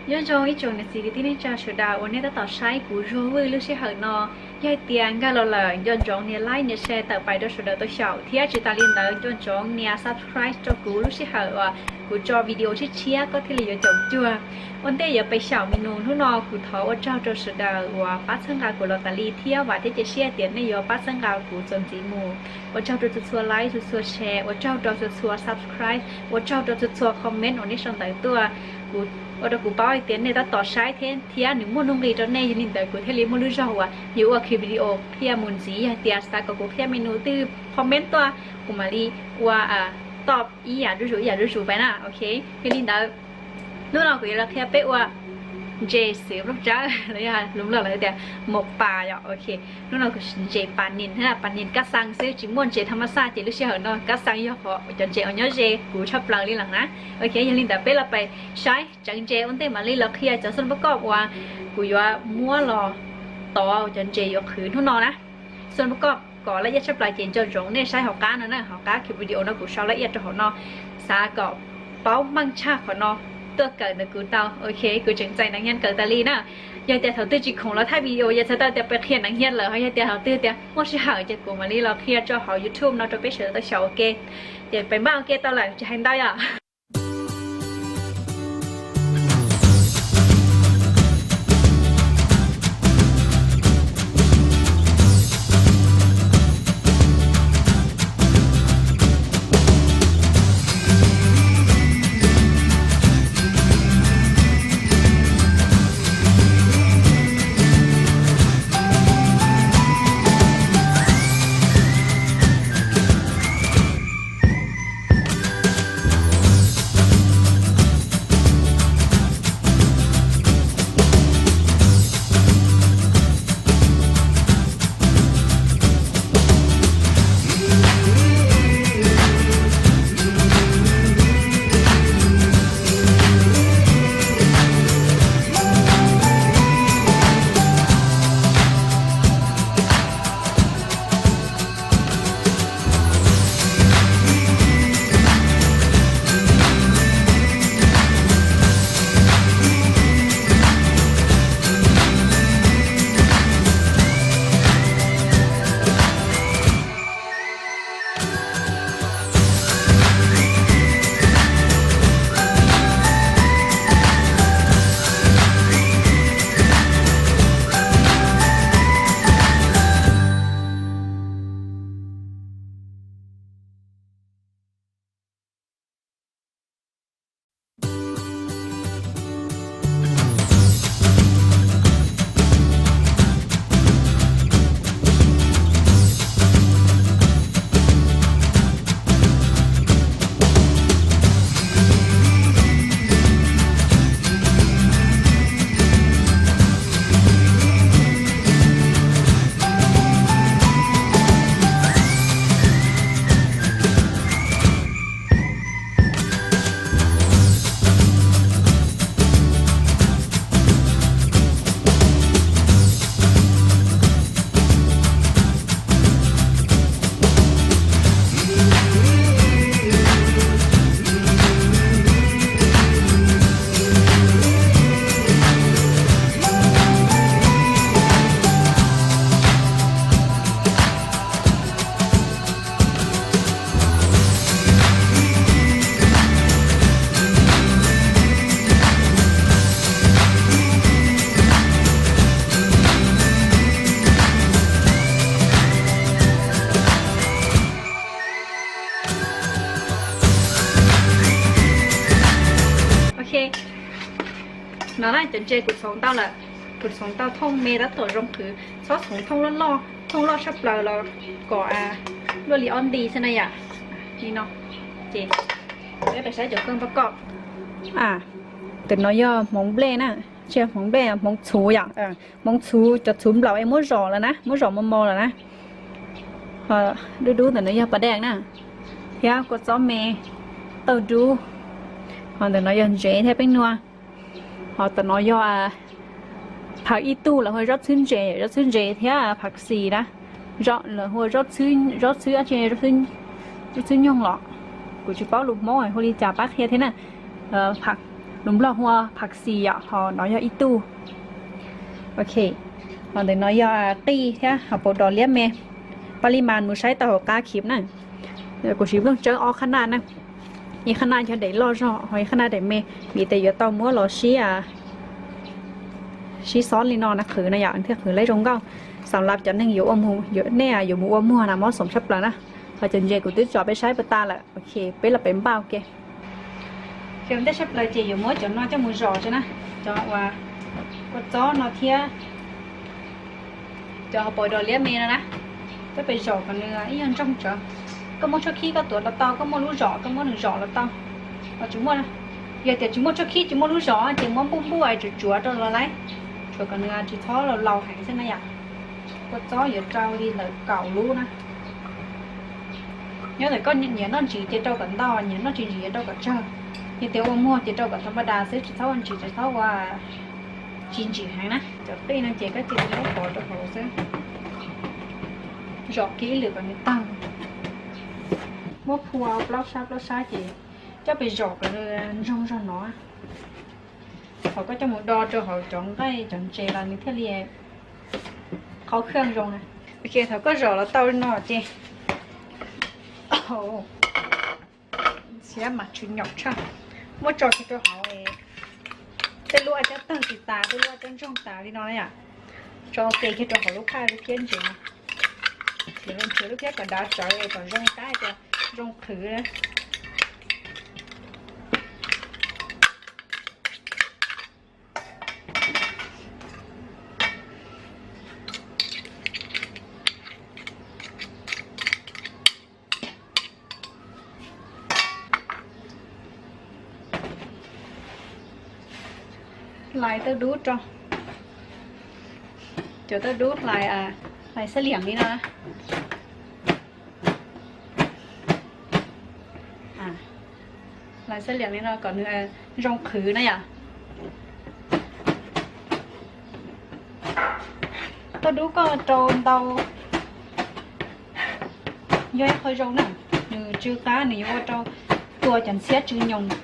Nyob zoo ib tsoom niam txiv kwv tij neej tsa sawv daws uas nej tab tom saib kuv zog vwj lub sij hawm no. Yog hais tias nkag los lawm nco ntsoov nias like nias share tawm pais rau sawv daws tau xyaum thiab tsis tas li ntawd nco ntsoov nias subscribe rau kuv lub sij hawm uas kuv tso video tshiab tshiab koj thiaj li yuav caum cuag. Ua ntej yuav pais xyaum menu hnub no kuv thov ua tsaug rau sawv daws uas pab txhawb nqa kuv los tas li thiab vam thiab cia siab tias nej yuav pab txhawb nqa kuv txuas ntxiv mus. Ua tsaug rau txhua txhua like txhua txhua share, ua tsaug rau txhua txhua subscribe, ua tsaug rau txhua txhua comment uas nej sau ntawv tuaj. Kuv, ua rau kuv paub hais tias nej tab tom saib thiab, thiab nws muaj nuj nqis rau nej, yog li ntawd kuv thiaj li muaj lub zog uas yuav ua video qhia mus ntxiv. Yog tias xav kom kuv qhia menu twg comment tuaj kuv mam li ua toj ib yam zuj zus ib yam zuj zus pais na. Ok, yog li ntawd hnub no kuv yuav los qhia peb ua ntses xwm nplooj tsawb los yog lus Nplog lawv tias mos pas yom. Ok, hnub no kuv siv ntses pas nis thiab pas nis kab xas xwb, tsis muaj ntses thab mab xaj ces lub sij hawm no kab xas yog qhov cov ntses uas nyob ze kuv tshaj plaws li lawm na. Ok, yog li ntawd peb los pais saib tsawv ntses ua ntej mam li los qhia cov xab pab koj uas kuv yuav muab los tov cov ntses yuav qhwv hnub no na. Xab pab koj kom laj iab tshaj plaws ces nco ntsoov nej saib hauv qab no na, hauv qab video no kuv sau laj iab rau hauv no. Xav kom paub meej tshaj qhov no tuaj kawm ntawm kuv tau. Ok, kuv tseem txais neev nyiaj kawm tas li na. Yog tias thaum twg tsis khoom los thaij video yog txhais tau tias pais qhia neev nyiaj lawm, ho yog tias thaum twg tias muaj sij hawm ces kuv mam li los qhia rau hauv YouTube no rau peb sawv daws tau xyaum ua ke. Ces peb npaj ua ke tau lawm tsis hais ntau yom. Ok, no na cov ntses kuv txhoov tau lawm. Kuv txhoov tau thooj me tab tom zoo qhwv, txhob txhoov thooj loj loj, thooj loj tshaj plaws los kom luaj li ob nti xwb na yom. Li no, ces peb pais saib cov kheej pab koj. Tus no yog hmoov nplej na, tsis yog hmoov nplej, hmoov txhuv yom. Hmoov txhuv, cov txhuv nplaum es muab zom lawm na, muab zom mos mos lawm na. Dub dub ntawm no yog pas dej na, thiab kua txob me, tauj dub. Ho ntawm no yog ntsev thiab peb nua. Ho tam no yog phav ib tug los hu ua zaub txhwb ntses, zaub txhwb ntses thiab phav xis na. Zaub los hu ua zaub txhwb, zaub txhwb, zaub txhwb nyoog los kuv tsis paub lus Hmoob hu li cas pab qhia thiab na. Phav Lus Nplog hu ua phav xis yom, ho no yog ib tug. Ok, ho ntawm no yog qij thiab ho paus dos liab me. Paj li mas mus saib tau hauv qab khib na. Kuv siv nplooj tsawb ob qhab naj na, ib qhab naj yog daim loj zog ho ib qhab naj daim me, vim tias yuav tau muab los sib, sib xob li no na, qhwv na yom, thiaj qhwv laib zoo nkauj. Xam lab cov neeg yuav ua mus, nej yuav mus ua muag na mob xoom tshaj plaws na. Ho cov ntses kuv twb tso peb saib puas tas lawm, ok, peb los pem npaj ua ke. Ces ua ntej tshaj plaws ces yuav muab cov no coj mus zom tso na, cov uas kua txob no thiab cov hauv paus dos liab me no na, coj pem zom kom nws ib nyuag ntsoog tso. Koj muaj tshuaj khib koj tuav los tau, koj muaj lub zom koj muab nws zom los tau. Ho tsis muaj, yog tias tsis muaj tshuaj khib tsis muaj lub zom ces muab npuj npuj tsuav tsuav rau los laib, tsuav kom nws tsis txhob laus laus heev xwb na yom. Kua txob yuav rau li ntawm kaum lub na. Nyob ntawm koj nyiam noj ntsim ces rau kom ntau, nyiam noj tsis ntsim ces rau kom tsawg. Yog tias ua muag ces rau kom tha npa das xwb, tsis txhob ua ntsim, tsis txhob ua tsis ntsim heev na. Cov qij no ces koj cia li muab pov rau hauv xwb, zom kiag ib lwm kom nws tawg. Muab phua plaub sab plaub sab ces coj pem zom kom ntsoog zog no. Thaum koj coj mus do rau hauv cov nqaij cov ntses los nws thiaj li qhau khaj zoo na. Ok, thaum koj zom los tau li no ces, xiab mas tshwm nyom tshaj, muab tso kiag rau hauv. Tej lub cov tawg tsis tas, tej lub cov ntsoog tas li no na yom, tso ua ke kiag rau hauv lub phaj lub phiab ntses no, nrhiav lub phiab kom dav tsawv kom zoo qab, zoo qhwv. Hlais tauj dub rau, cov tauj dub hlais, hlais xab liam li no. Hlais xab liam li no kom nws zoo qhwv na yom. Tauj dub koj rau ntau yog ib qho zoo na, nws tsw qab nws yuav ua rau tua cov ntxhiab tsw nyoos.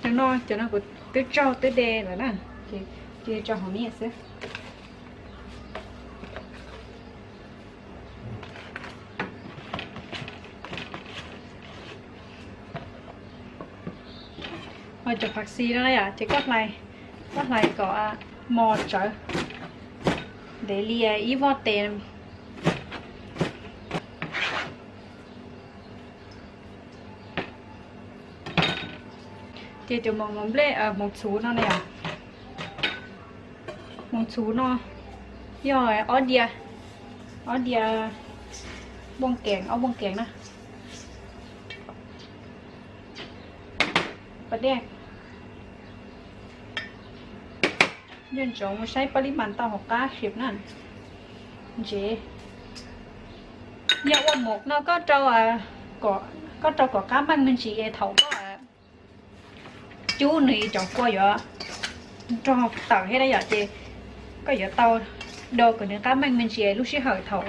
Cov no, cov no kuv twb tsaug twb de lawm na, ces cia tso hauv no xwb. Cov phav xis no yom, ces koj hlais kom mos tsawv, ntev li ib voj tes. Ces cov mos nplej, mos txhuv no na yom, mos txhuv no yog ob diav, ob diav npoo kees, ob npoo kees na. Pas dej, nco ntsoov mus saib pab lib mas tau hauv qab sib na. Ntsev, yog ua mos no koj rau kom qab meej me ntsis es thaum koj cub nws cov kua yuav nrog tawm thiab na yom, ces koj yuav tau do kom nws qab meej me ntsis lub sij hawm thaum,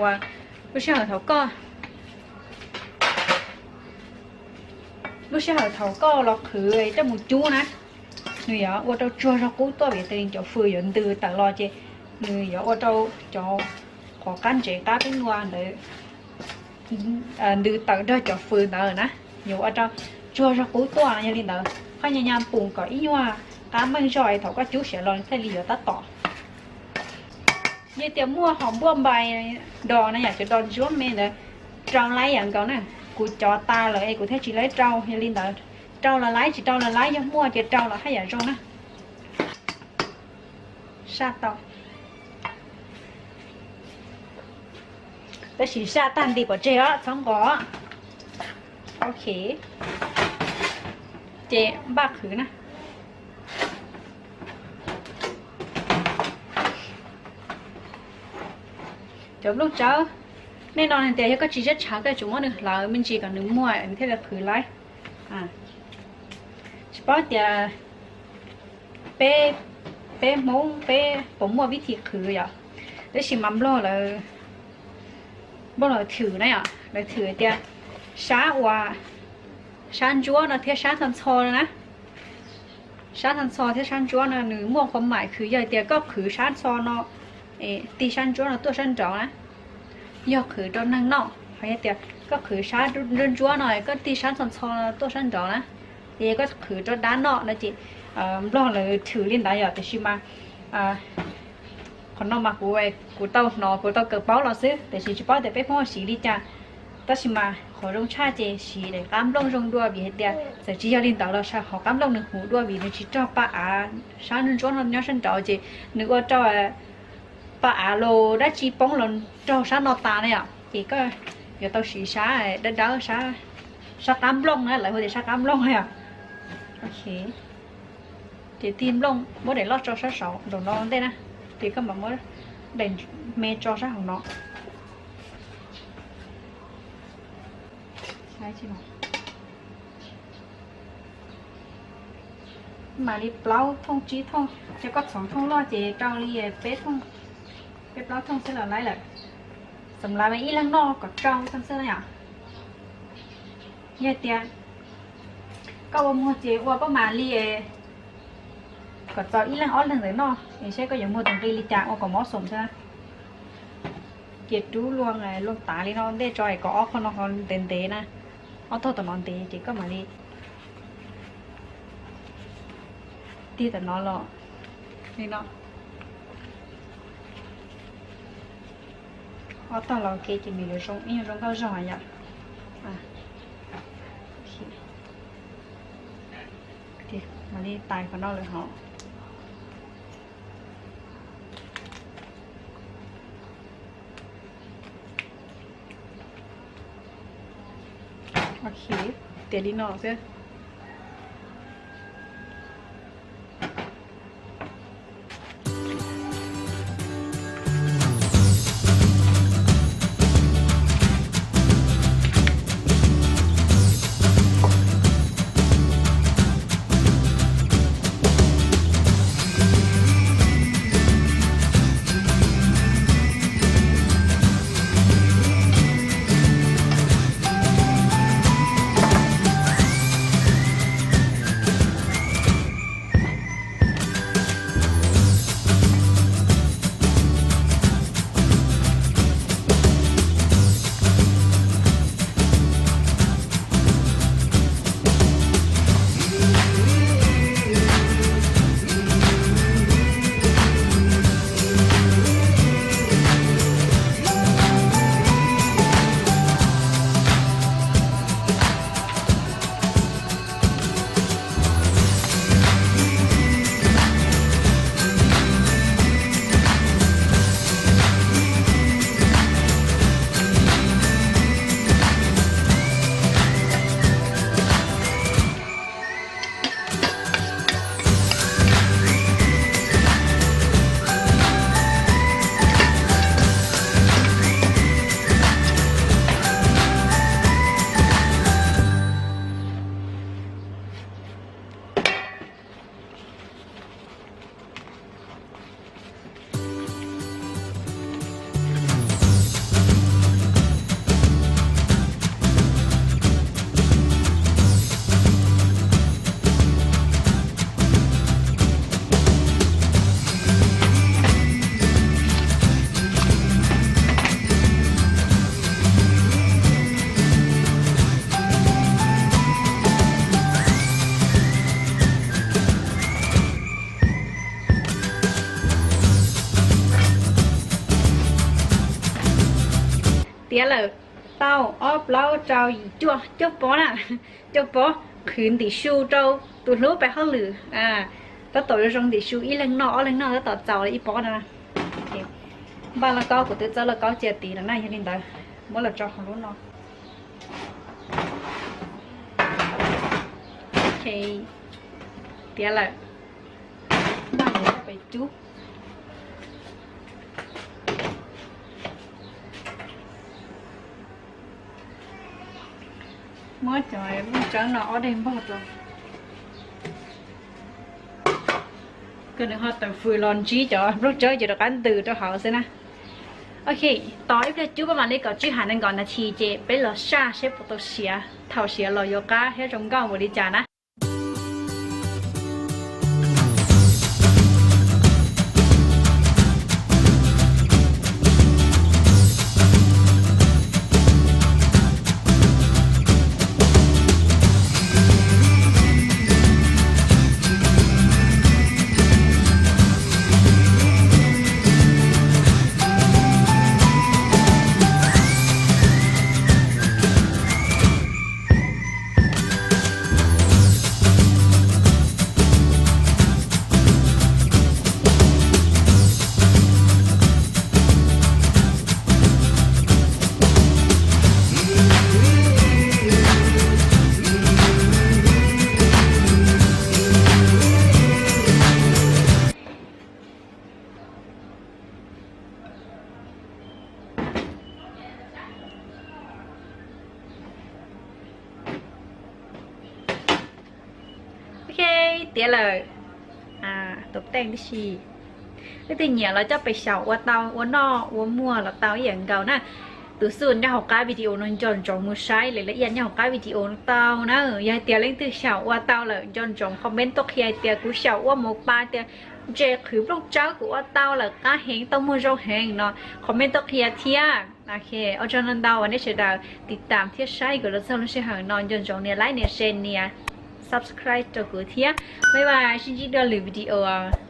lub sij hawm thaum koj, lub sij hawm thaum koj los qhwv coj mus cub na, nws yuav ua rau tsuag zog qub tuaj vim tias cov fws yuav ntws tawm los ces nws yuav ua rau cov qhov qab ntsev qab peb nua ntawd ntws tawm nrog cov fws ntawd na, yuav ua rau tsuag zog qub tuaj. Yog li ntawd koj nyaj nyaj pum kom ib nyuag qab meej zog es thaum koj cub siav los thiaj li yuav tab tom. Yog tias muaj hom npuaj npais dos na yom, cov dos ntsuab me ntawd rau laib yam nkaus na. Kuv cov tas lawm es kuv thiaj tsis laib rau. Yog li ntawd rau los laib, tsis rau los laib, yog muaj ces rau los haj yam zoo na. Saj tau, tab sis saj tag nti pov tseg os, txhob nqos. Ok, ces npaj qhwv na. Cov nplooj tsawb, nej no hais tias yog koj tsis siab tshav koj yuav tsum muab nws hlawv me ntsis kom nws muag nws thiaj li qhwv laib. Tsis paub tias peb Peb Hmoob peb puas muaj vib thi qhwv yom? Tab sis mas Nplog lawv, Nplog lawv thwm na yom, lawv thwm tias sab uas, sab ntsuab no thiab sab ntxhov ntxho no na. Sab ntxhov ntxho thiab sab ntsuab no nws muaj qhov maim khwv yog tias koj qhwv sab ntxhov no, tig sab ntsuab no tuaj sab nraud na, yog qhwv rau neeg noj. Ho yog tias koj qhwv sab ntsuab ntsuab no koj tig sab ntxhov ntxho no tuaj sab nraud na, es koj qhwv rau dab noj no ces Nplog lawv thwm li ntawd yom. Tiam sis mas qhov no mas kuv, kuv tau hnov kuv tau kawm paub los xwb, tiam sis tsis paub tias peb Hmoob siv li cas. Tab sis mas qhov zoo tshaj ces siv daim qab nplooj zoo dua vim hais tias txawm tsis yog li ntawd los hauv qab nplooj nws huv dua vim nws tsis raug pa av, sab ntsuab no nyob sab nraud ces nws ua rau pa av los dab tsi poob los raug sab no tas na yom. Ces koj yuav tau siv sab dawb dawb, sab qab nplooj na, lawv hu tias sab qab nplooj na yom. Ces tig nplooj muab daim loj tso sab saud nraum no ntej na, ces koj mam muab daim me tso sab hauv no. Mam li plaub thooj tsib thooj, ces koj txhoov thooj loj ces rau li peb thooj, peb plaub thooj xwb los laib lawm. Xam lav mas ib leeg noj kom tsau xwb na yom. Yog tias koj ua muag ces ua pab mam li kom txaus ib leeg ob leeg ntawd noj es saib koj yuav muag tus nqi li cas ua kom mob xoom xwb. Ces rub luaj, luaj tav li no ntej tso es kom ob qho no ho ntev ntev na, ob tog tom no ntev ces koj mam li tig tom no los li no. Ob tog los ua ke ces nws yuav zoo ib nyuag zoo nkauj zog yom. Mam li tais qhov no lawm hov. Ok, tiav li no xwb. Tiav lawm, tau ob plaub rau yim cuaj, cuaj pob na, cuaj pob, qhwv ntim su rau tus hlub pais hauj lwm. Tab tom zoo zoo ntim su ib leeg noj ob leeg noj tab tom txaus li ib pob no. Npaj lauj kaub, kuv twb txawb lauj kaub cia tid lawm na, yog li ntawd muab los tso hauv lub no. Ok, tiav lawm, npaj mus pem cub. Muab cov nplooj tsawb no ob daim npog rau. Nws ho tawm fws los ntsib cov nplooj tsawb ces rov qab ntws rau hauv xwb na. Ok, tos ib pliag cub paj mam li kaum tsib hais nees nkaum nas this ces peb los saj seb puas tau siav. Thaum siav los yuav qab thiab zoo nkauj npaum li cas na. Ok, tiav lawm. Tus teej tib si, leej twg nyiam los coj pes xyaum ua tau, ua noj ua muag los tau ib yam nkaus na. Tus xub nyob hauv qab video no nco ntsoov mus saib lawv ib yam nyob hauv qab video no tau na. Yog hais tias leej twg xyaum ua tau lawm nco ntsoov comment tuaj qhia hais tias kuv xyaum ua mus pa tias ntse qhwv nplooj tsawb kuv ua tau lawm qab heev tau muag zoo heev no comment tuaj qhia thiab. Ok, ua tsaug ntau ntau uas nej sawv daws tiv tam thiab saib kuv los txog lub sij hawm no, nco ntsoov nias like nias share nias subscribe rau kuv thiab. Bye bye, sib ntsib dua lwm video.